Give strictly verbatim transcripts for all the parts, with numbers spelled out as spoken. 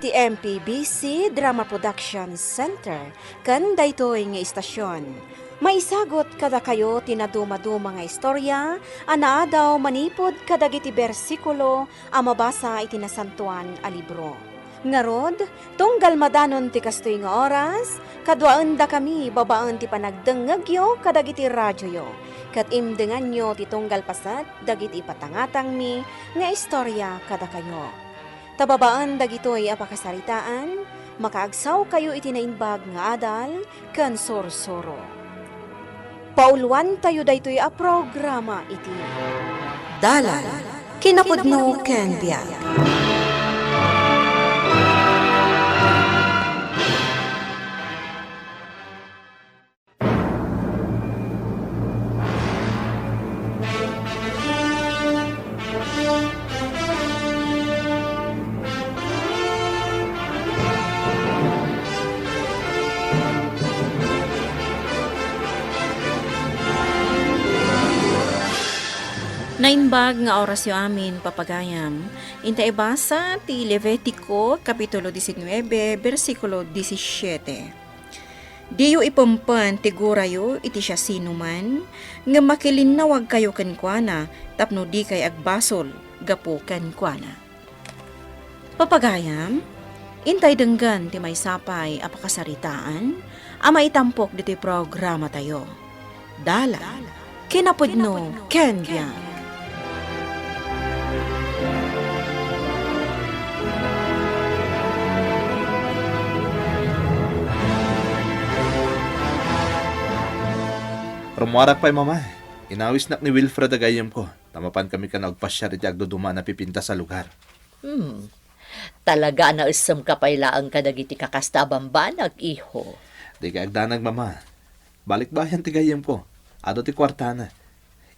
ti M P B C Drama Production Center ken daytoy nga istasyon. Maisagut kadakayo ti nadumaduma nga istorya a naadaw manipud kadagiti bersikulo a mabasa iti Nasantoan a Libro. Ngarud, tunggal madanon ti kastoy nga oras, kaduaendakami babaen ti panagdengngegyo kadagiti radioyo, ket imdenganyo ti tunggal paset dagiti ipatangatangmi nga istorya kadakayo. Ta babaen dagitoy a pakasaritaan, makaagsawkayo iti naimbag nga adal ken sursuro. Pauluantayo daytoy a programa iti Dalan, Kinapudno ken Biag. Naimbag nga orasyo amin, papagayam. Inta ibasa ti Levitico, Kapitulo diecinueve, bersikulo disisiete. Diyo ipempen ti gurayo iti siasinoman, ngem makilinnawagkayo kenkuana tapno dikay agbasol gapu kenkuana. Papagayam, intay denggen ti maysa pay a pakasaritaan a maitampok ditoy programatayo. Dalan, kinapudno, ken biag. Rummuarak pay, Mama. Inawisnak ni Wilfred a gayyemko, ta mapankami kano agpasiar iti agduduma a napipintas a lugar. Hmm. Talaga a naissemka pay laeng kadagiti kakasta a bambanag, iho. Dikay agdanag, Mama. Balikbayan ti gayyemko. Adu ti kuartana.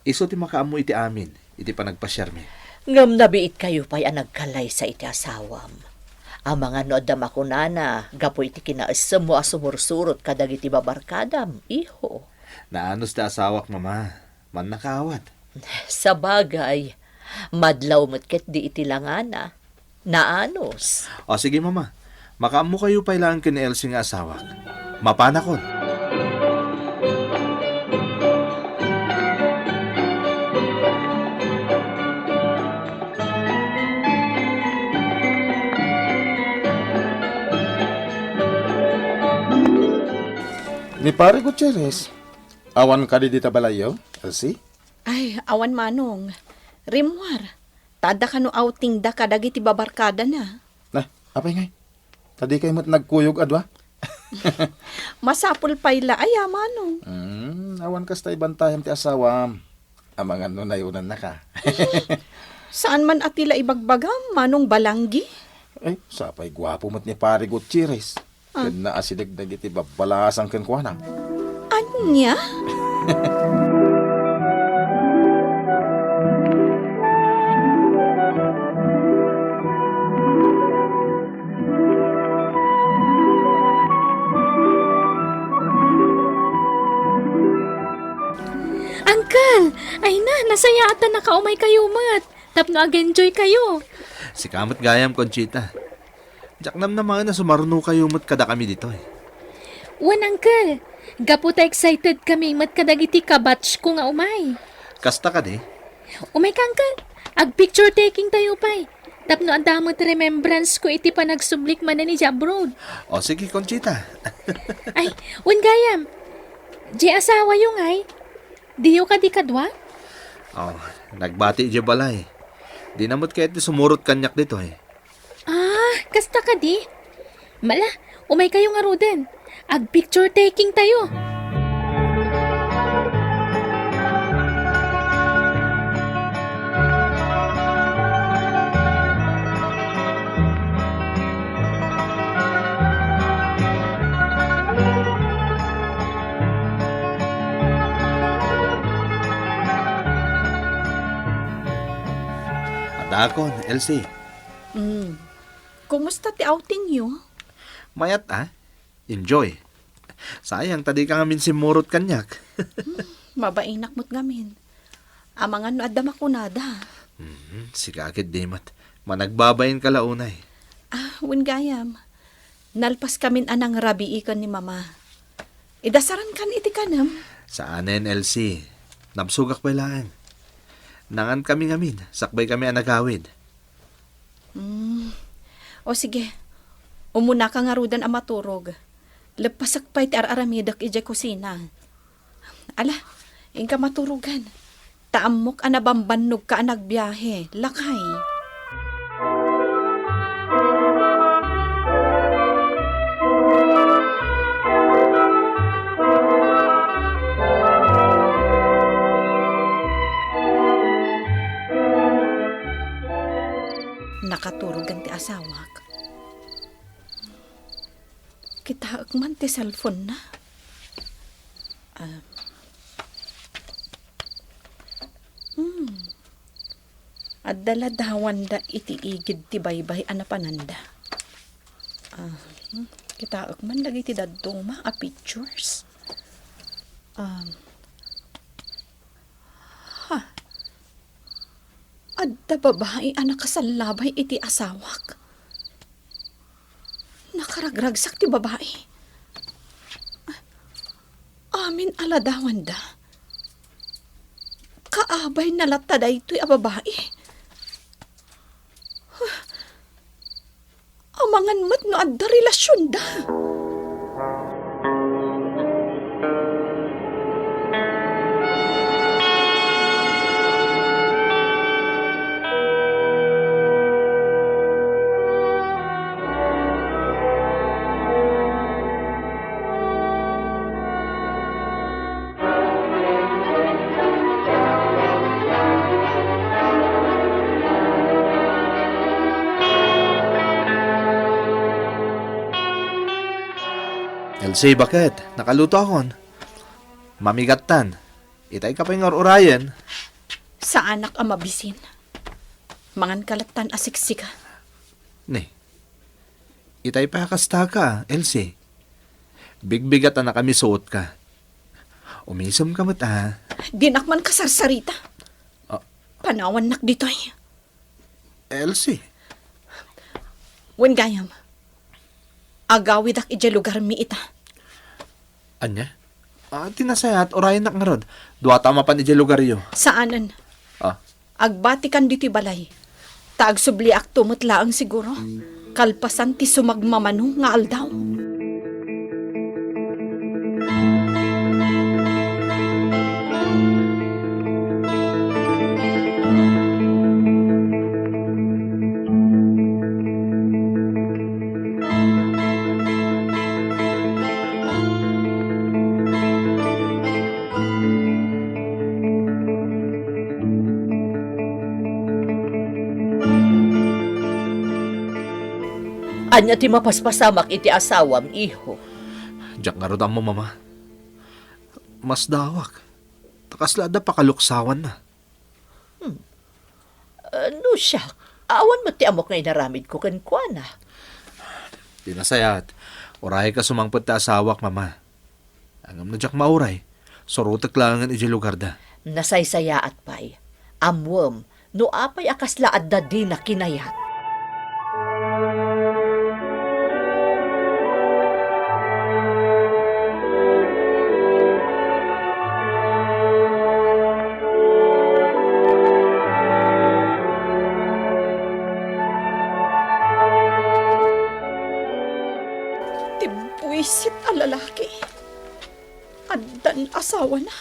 Isu ti makaammo iti amin, iti panagpasiarmi. Ngem nabiitkayo pay a nagkalaysa iti asawam. Amangan no adda makunana gapu iti kinaissemmo a sumursurot kadagiti babarkadam, iho. Naanus ti asawak, Mama. Mannakaawat. Sabagay, madlaw met ketdi iti langana. Naanus. O, sige, Mama. Makaammokayo pay laeng ken ni Elsie nga asawak. Mapanakon. Ni Pare Gutierrez, awan kadi dita balayyo, Elsie? Ay, awan manong. Rimmuar, ta adda kano outingda kadagiti babarkadana. Nah, apay ngay? Ta dikay met nagkuyog a dua? Masapul pay la aya, manong. Hmm, awan kasta ibantayam ti asawam. Amangan no nayunannaka. Saan man a ti la ibagbagam, Manong Balanggi? Ay, sapay guapo met ni Pare Gutierrez. Ah. Ken naasideg dagiti babbalasang kenkuana. Ania? Uncle! Ay na, nasayaat a nakaumaykayo met. Tapno ag-enjoykayo. Sika met gayam, Conchita. Diak namnamaen a sumarunokayo met kadakami ditoy. Wen, Uncle. Gapu ta excited kami met kadagiti kabatch ko nga umay. Kasta kadi? Umayka, Uncle. Ag-picture taking tayo pay. Tapno adda met remembrance ko iti panagsublik manen idiay abroad. O, sige, Conchita. Ay, wen gayam. Diay asawayo ngay. Diyo kadi kadua? O, nagbati idiay balay. Dina met kayat ti sumurot kaniak ditoy. Ah, kasta kadi? Mala, umaykayo ngaruden. Ag-picture taking tayo. Adakon, Elsie. Mm. Kumusta ti outing yo? Mayat, a. Enjoy. Sayang, ta dika ngamin simmurot kaniak. Hmm, mabainak met ngamin. Amangan no adda makunada. Mhm, sika ket di met. Managbabain ka la unay. Ah, wen gayam. Nalpaskamin a nangrabii ken ni Mama. Idasarankan iti kanem? Saanen, Elsie. Nabsogak pay laeng. Nangankami ngamin, sakbay kami a nagawid. Hmm. O sige, umunaka ngaruden a maturog. Leppasek pay ti ar-aramidek idiay kusina. Ala, inka maturogan. Ta ammok a nabambannogka a nagbiahe, lakay. Nakaturogan ti asawak. Kitaek man ti cellphone-na. Ah. Hmm. Adda ladawanda iti igid ti baybay a napananda. Ah, hmm. Kitaek man dagiti dadduma a pictures. Ah. Ha. Adda babai a nakasallabay iti asawak. Nakaragragsak ti babai. Amin a ladawanda. Kaabayna latta daytoy a babai. Amangan met no adda relasionda. Elsie, baket? Nakalutoakon. Mamigattan. Itay ka pay nga ur-urayen. Saanak a mabisin. Mangan ka lattan a siksika. Ni, itay pay a kasta ka, Elsie. Bigbigat a nakamisuot ka. Umisem ka met, a. Dinak man kasarsarita. Ah. Panawannak ditoy. Elsie. Wen gayam. Agawidak idiay lugarmi ita. Ania? Ah, ti nasayaat, urayennak ngarud. Duata a mapan idiay lugaryo. Saanen. Ah. Agbatikan ditoy balay. Ta agsubliakto met laeng siguro. Kalpasan ti sumagmamano nga aldaw. Ania ti mapaspasamak iti asawam, iho? Diak ngarud ammo, Mama. Masdaawak. Ta kasla adda pakaluksawanna. Hmm. Ah, no siak, awan met ti ammok nga inaramidko kenkuana. Ti nasayaat, urayka sumangpet ti asawak, Mama. Ngem no diak mauray, surotek laengen idiay lugarda. Nasaysayaat pay. Ammoem no apay a kasla adda dina kinayat. Ti buisit a lalaki. Addan asawana.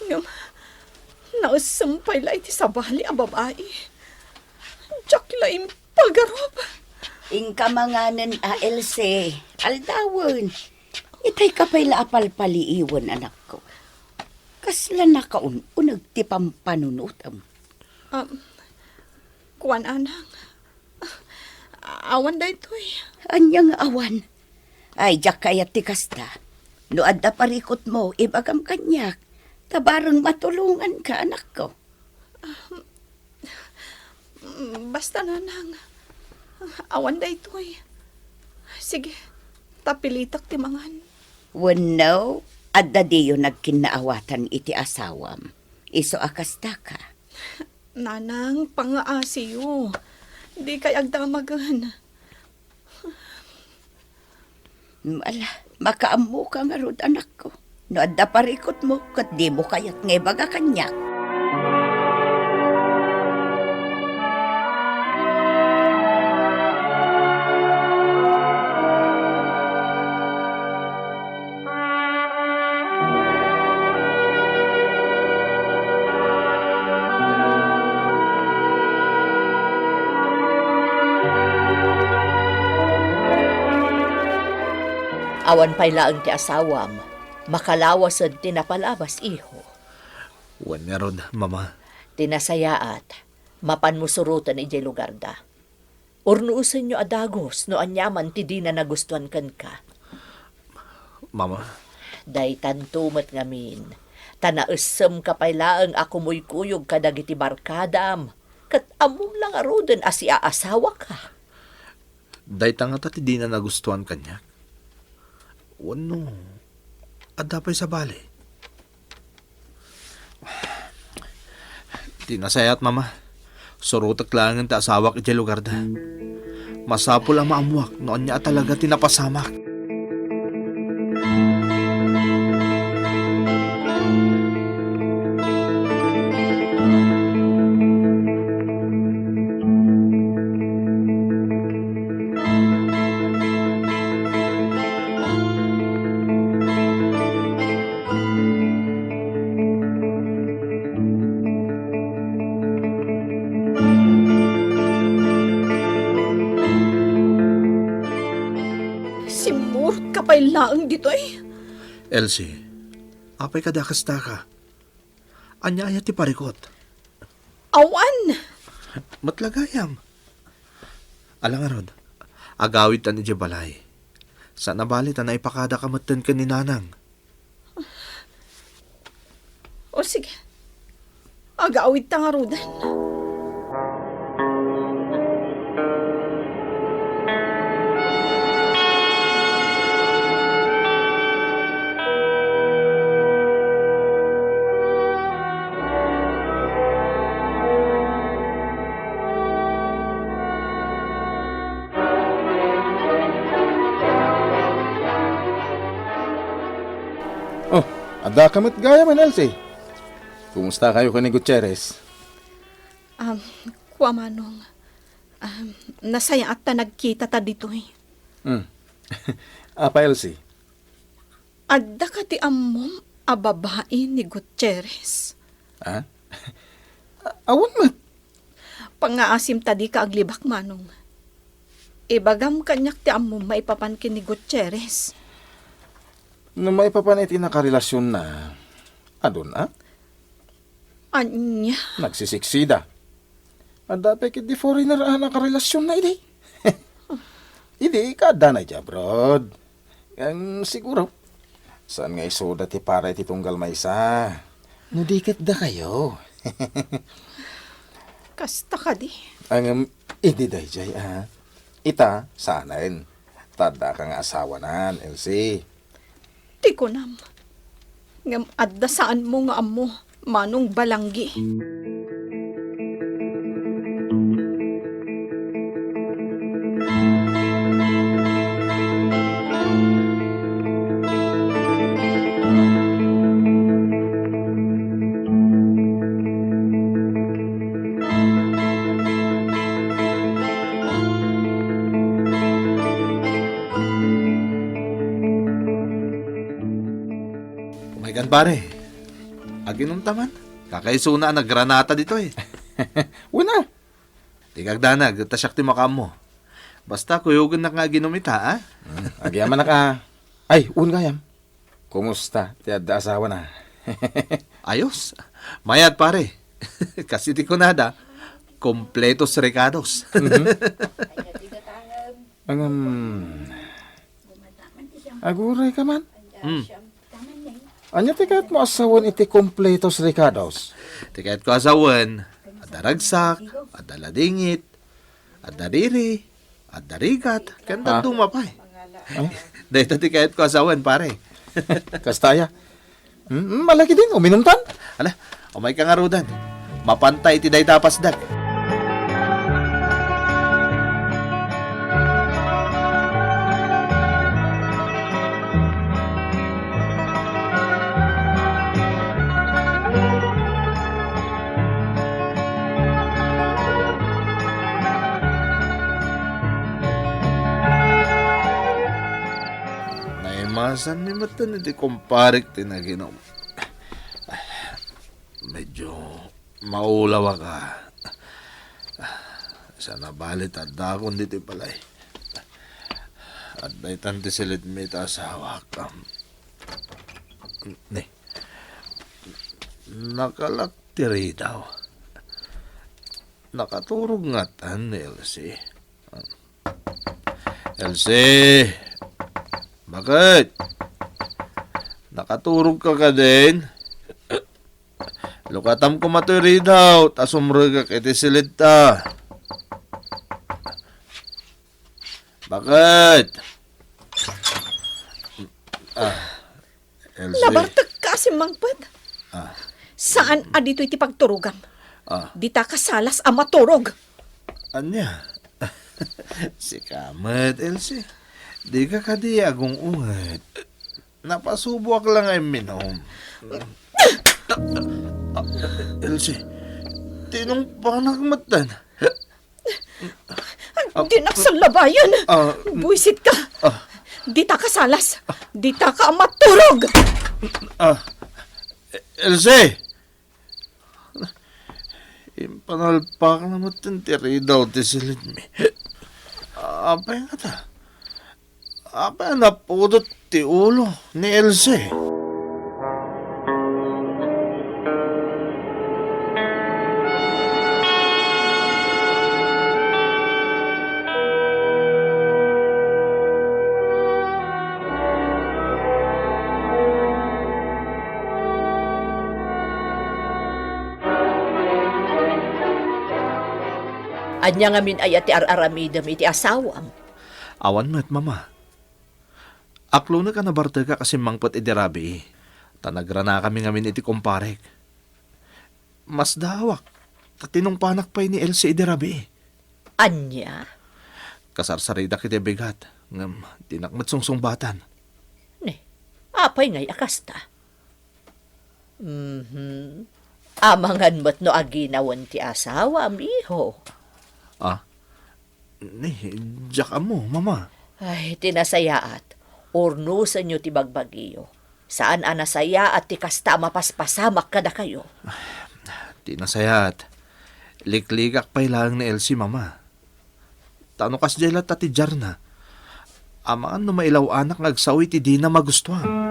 Ngem, naessem pay la iti sabali a babai. Diak la impagarup. Inka manganen a, Else. Aldawen. Itay ka pay la a palpaliiwen, anakko. Kasla nakaun-uneg ti pampanunotem. Um, kuan, anang. Awan daytoy. Ania nga awan? Ay, diak kayat ti kasta. No adda parikutmo, ibagam kaniak. Ta bareng matulonganka, anakko. Um, basta, nanang. Awan daytoy. Sige, ta pilitak ti mangan. Wenno, adda diyo nagkinnaawatan iti asawam. Isu a kastaka. Nanang, pangaasiyo. Dikay agdamagen. Ala, makaammoka ngarud, anakko. No adda parikutmo, ket dimo kayat nga ibaga kaniak. Awan pay laeng ti asawam, makalawased ti napalabas, iho. Wen ngarud, Mama. Ti nasayaat, mapanmo suroten idiay lugarda. Urnuosenyo a dagus no aniaman ti dina nagustuan kenka. Mama. Daytanto met ngamin, ta naessemka pay laeng a kumuykuyog kadagiti barkadam, ket ammom la ngaruden a siaasawaka. Dayta ngata ti dina nagustuan kaniak? Wenno, adda pay sabali? Ti nasayaat, Mama. Surotek laengen ti asawak idiay lugarda. Masapul a maammuak no ania a talaga ti napasamak. Simmurot ka pay laeng ditoy. Elsie, apay kadi a kasta ka? Ania aya ti parikut? Awan! Met la gayam. Ala ngarud, agawidtan idiay balay. Saan a bali ta naipakadaka metten ken ni Nanang. O sige, agawidta ngaruden. Oh, adda ka met gayamen, Elsie. Kumusta kayo ken ni Gutierrez? Um, kua, Manong. Um, nasayaat ta nagkita ta ditoy. Hmm. Apa, Elsie? Adda kadi ammom a babai ni Gutierrez? Ha? A-, awan met. Pangngaasim ta dika aglibak, Manong. Ibagam kaniak ti ammom maipapan ken ni Gutierrez. No maipapan iti nakarelasionna, adun a? Ania? Nagsisiksida. Adda pay ketdi foreigner a nakarelasionna idi. Idi, kaaddana iti abroad. Ngem siguro, saan nga isuda ti para iti tunggal maysa. No di ket dakayo. Kasta kadi. Ngem, idi daydiay, a. Ita, saanen. Ta addaka nga asawanan, Elsie. Ti kunam. Ngem adda saanmo nga ammo, Manong Balanggi. Umaykan, pare. Aginom ta man. Kakaisuna a nagranata ditoy. Wen a. Dika agdanag, ta siak ti makaammo. Basta kuyogennak nga aginom ita, a? Hmm, agyamanak a. Ay, wen gayam. Kumusta ti adda asawana? Ayos. Mayat, pare. Kas iti kunada, kompletos rekados. Mhm. Ngem, aguray ka man? Hmm. Ania ti kayatmo a sawen iti kompletos rekados? Ti kayatko a sawen, adda ragsak, adda ladingit, adda riri, adda rigat, ken dadduma pay. Ay. Dayta ti kayatko a sawen, pare. Kasta aya. Hmm, hmm, malaki din, uminumtan. Ala, umayka ngaruden. Mapanta iti dayta a pasdag. Sanmi metten iti kumparek ti naginom. Medyo maulawak a. Sana bali ta addakon ditoy balay. Adda itan ti silidmi ti asawak. Am, ni, nakalak ti ridaw. Nakaturog ngatan ni Elsie. Elsie! Bakit? Nakaturog ka kadin? Lukatam koma toy ridaw, ta sumrekak iti silidta. Bakit? Ah, Elsie. Nabartek ka a simmangpet. Ah. Saan a ditoy ti pagturogam. Ah. Dita ka salas a maturog. Ania? Sika met, Elsie. Dika kadi agung-unget. Napasuboak la nga imminom. Ah, Elsie, tinungpanak metten. Dinak sallabayan. Ah. Buisit ka. Ah. Dita ka salas. Dita ka maturog. Ah. Elsie! Impanalpak na met ti ridaw ti silidmi. Apay ngata? Apay a napudot ti ulo ni Elsie? Ania ngamin aya ti ar-aramidem iti asawam? Awan met, Mama. Aklonek a nabartekak a simmangpet idi rabii, ta nagranakami ngamin iti kumparek. Masdaawak, ta tinungpanak pay ni Elsie idi rabii. Ania? Kasarsaridak iti bigat, ngem dinak met sungsungbatan. Ne, apay ngay a kasta? Mhm. Amangan met no aginawen ti asawam, iho. Ah? Ni, diak ammo, Mama. Ay, ti nasayaat, urnosenyo ti bagbagiyo. Saan a nasayaat ti kasta a mapaspasamak kadakayo. Ti nasayaat, liklikak pay laeng ni Elsie, Mama. Ta no kasdiay latta ti diarna, amangan no mailaw-anak nga agsao iti dina magustuan.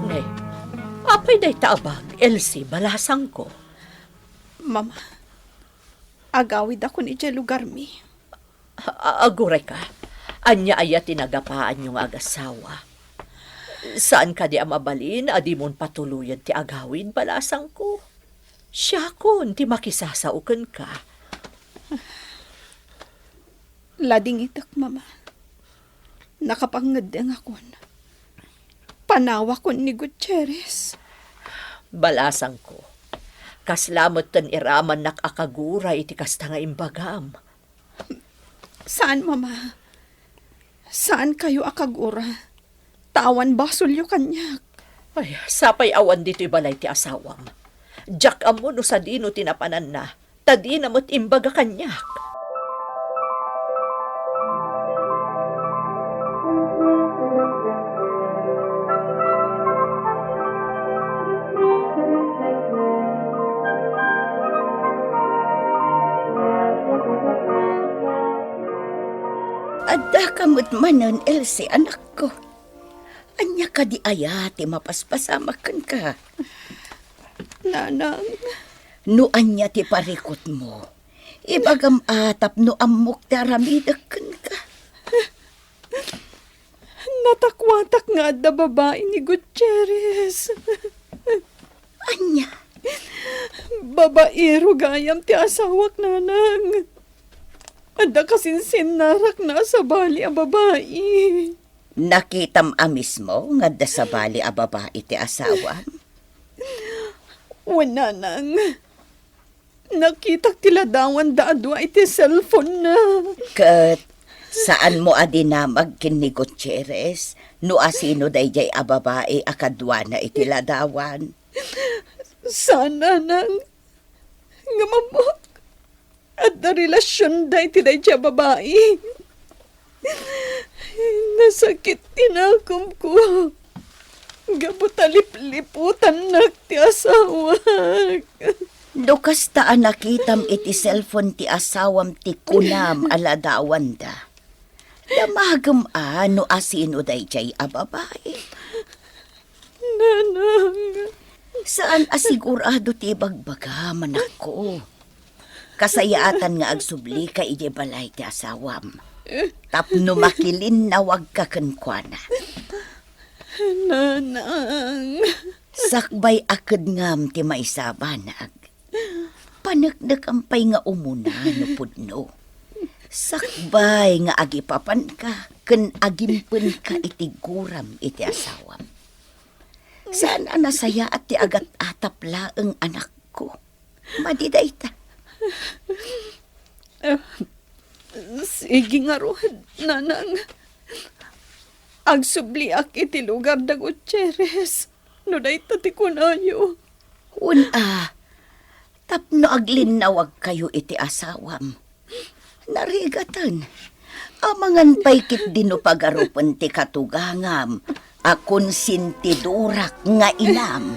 Ngay, apay dayta a bag, Elsie, balasangko? Mama, agawidakon idiay lugarmi. A-, aguray ka. Ania aya ti nagapaanyo nga agasawa? Saan kadi a mabalin a dimon patuloyen ti agawid, balasangko? Siakon ti makisasao kenka. Ladingitek, Mama. Nakapangngeddengakon. Panawakon ni Gutierrez. Balasangko, kasla metten iramannak a kagura iti kasta nga imbagam. Saan, Mama. Saankayo a kagura. Ta awan basolyo kaniak. Ay, sapay awan ditoy balay ti asawam. Diak ammo no sadino ti napananna, ta dina met imbaga kaniak. Addaka met manen, Elsie, anakko. Ania kadi aya ti mapaspasamak kenka? Nanang. No ania ti parikutmo, ibagam a tapno ammok ti aramidek kenka. Natakuatak nga adda babai ni Gutierrez. Ania? Babaero gayam ti asawak, Nanang. Adda kasinsinnarakna a sabali a babai. Nakitam a mismo nga adda sabali a babai ti asawam? Wen, Nanang. Nakitak ti ladawanda a dua iti cellphone-na. Ket saanmo a dinamag ken ni Gutierrez no asino daydiay a babai a kaduana iti ladawan? Saan, nanang. Ngem ammok, adda relasionda iti daydiay a babai. Nasakit ti nakomko gapu ta lipliputannak ti asawak. No kasta a nakitam iti cellphone ti asawam ti kunam a ladawanda, damagem a no asino daydiay a babai. Nanang. Saan a sigurado ti ibagbagam, anakko. Kasayaatan nga agsublika idiay balay ti asawam. Tapno makilinnawagka kenkuana. Nanang. Sakbay a kedngam ti maysa a banag. Paneknekam pay nga umuna no pudno. Sakbay nga agipapanka ken agimpenka iti guram iti asawam. Saan a nasayaat ti agat-atap laeng, anakko. Madi dayta. Ah, sige ngarud, nanang. Agsubliak iti lugar da Gutierrez, no dayta ti kunayo. Wen a, tapno aglinnawagkayo iti asawam. Narigaten. Amangan pay ketdi no pagarupen ti katugangam a konsentidorak nga inam.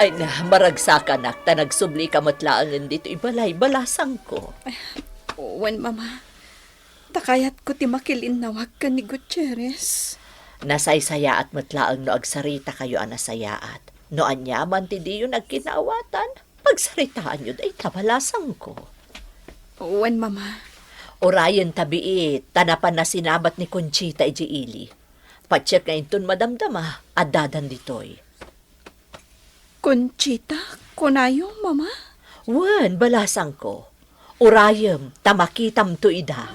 Ay na, maragsakanak, ta nagsublika met laengen ditoy balay, balasangko. Wen, Mama. Ta kayatko ti makilinnawag ken ni Gutierrez. Nasaysayaat met laeng no agsaritakayo a nasayaat. No aniaman ti diyo nagkinaawatan, pagsaritaanyo dayta, balasangko. Wen, Mama. Urayen ta biit, ta napan nasinabat ni Conchita idiay ili. Patiek nga inton madamdama, addadan ditoy. Conchita, kunayo, Mama? Wen, balasangko. Urayem ta makitamto ida.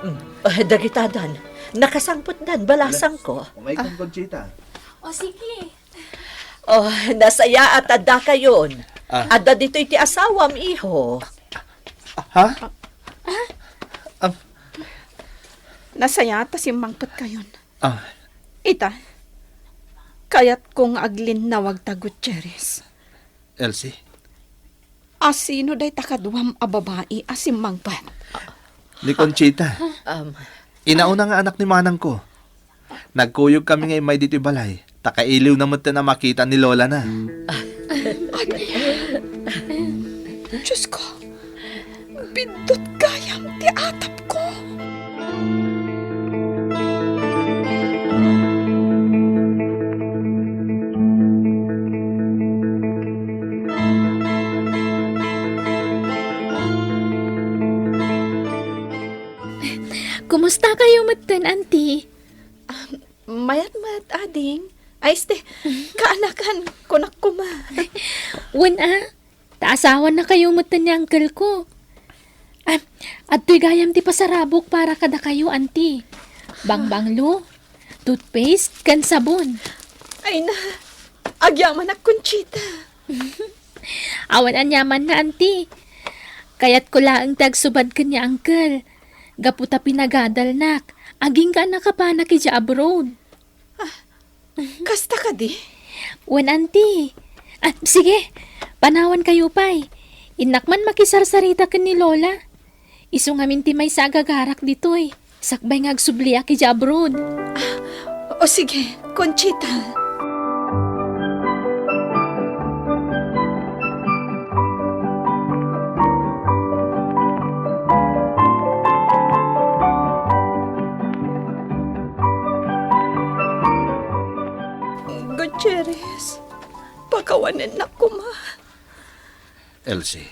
Mm, eh, dagitadan, nakasangpetdan, balasangko. Umaykon, Conchita. O, sige. Oh, nasayaat a dakayon. Ah. Adda ditoy ti asawam, iho. Ha? Ah. Nasayaat a simmangpetkayon. Ah. Ita, kayatko nga aglinnawagta, Gutierrez. Elsie? Asino dayta kaduam a babai a simmangpet? Ni Conchita. Um, Inauna nga anak ni manangko. Nagkuyogkami nga immay ditoy balay, ta kailiwna met ti makita ni lolana. Diosko, biddut gayam ti atapko. Kumusta kayo metten, Auntie? Ah, mayat met, ading. Ay, este, kaanakan, kunak koma. Wen a, ta asawan na kayo metten ni uncle ko. Ah, adtoy gayam ti pasarabok para kadakayo, Auntie. Bangbanglo, toothpaste, ken sabon. Ay na, agyamanak, Conchita. Awan aniaman na, Auntie. Kayatko laeng ti agsubad ken ni uncle. Gapu ta pinagadalnak, agingga a nakapanak idiay abroad. Ah, kasta kadi? Wen, Auntie. Ah, sige, panawan kayo pay. Innak man makisarsarita ken ni Lola. Isu ngamin ti maysa a gagarak ditoy. Sakbay nga agsubliak idiay abroad. Ah, o sige, Conchita. Pakawanennak koma. Elsie.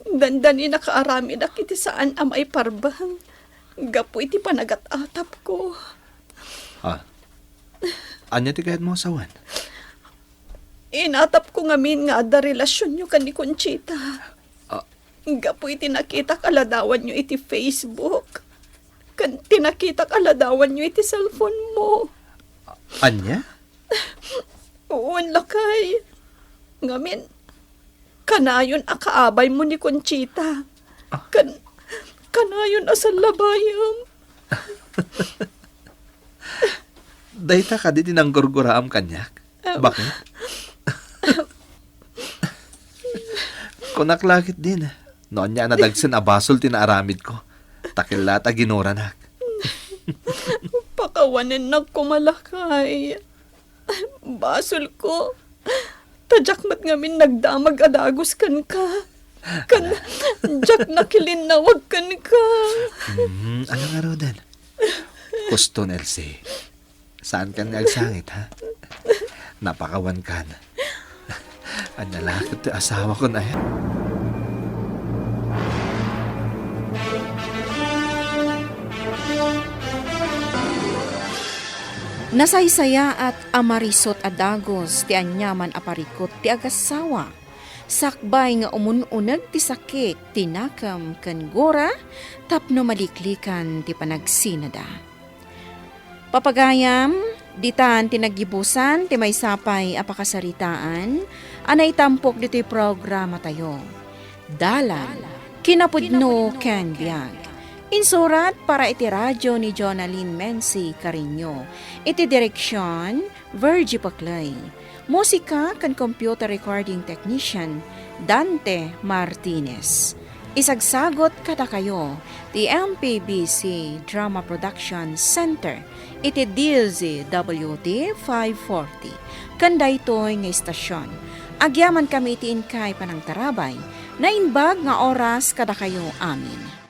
Dandani nakaaramidak iti saan a maiparbeng gapu iti panagat-atapko. Ah. Ania ti kayatmo a sawen? Inatapko ngamin nga adda relasionyo ken ni Conchita. Ah. Gapu iti nakitak a ladawanyo iti Facebook. Ken ti nakitak a ladawanyo iti cellphone mo. Ania? Wen, lakay. Ngamin, kanayon a kaabaymo ni Conchita. Ah. Kan-, kanayon a sallabayam. Dayta kadi ti nanggurguraam kaniak? Ah. Bakit? Kunak la ketdin, no ania a nadagsen a basol ti naaramidko. Ta kellaat a ginuranak. Pakawanennak koma, lakay. Basolko. Ta diak met ngamin nagdamag a dagus kenka. Ken diak nakilinnawag kenka. Mm, ania ngaruden? Kuston, Elsie. Saankan nga agsangit, ha? Napakawankan. Ania la ket ti asawakon, aya? Nasaysayaat a marisut a dagus ti aniaman a parikut ti agassawa. Sakbay nga umun-uneg ti sakit ti nakem ken gura tapno maliklikan ti panagsinada. Papagayam, ditan ti naggibusan ti maysa pay a pakasaritaan a naitampok ditoy programatayo. Dalan, kinapudno ken biag. Insurat para iti radio ni Jonalyn Menzi Cariño. Iti direksion, Virgie Paclay. Musika ken computer recording technician, Dante Martinez. Isagsagut kadakayo ti M P B C Drama Production Center iti D Z W T five forty. Ken daytoy nga istasion, agyamankami iti inkay panangtarabay, naimbag nga oras kadakayo amin.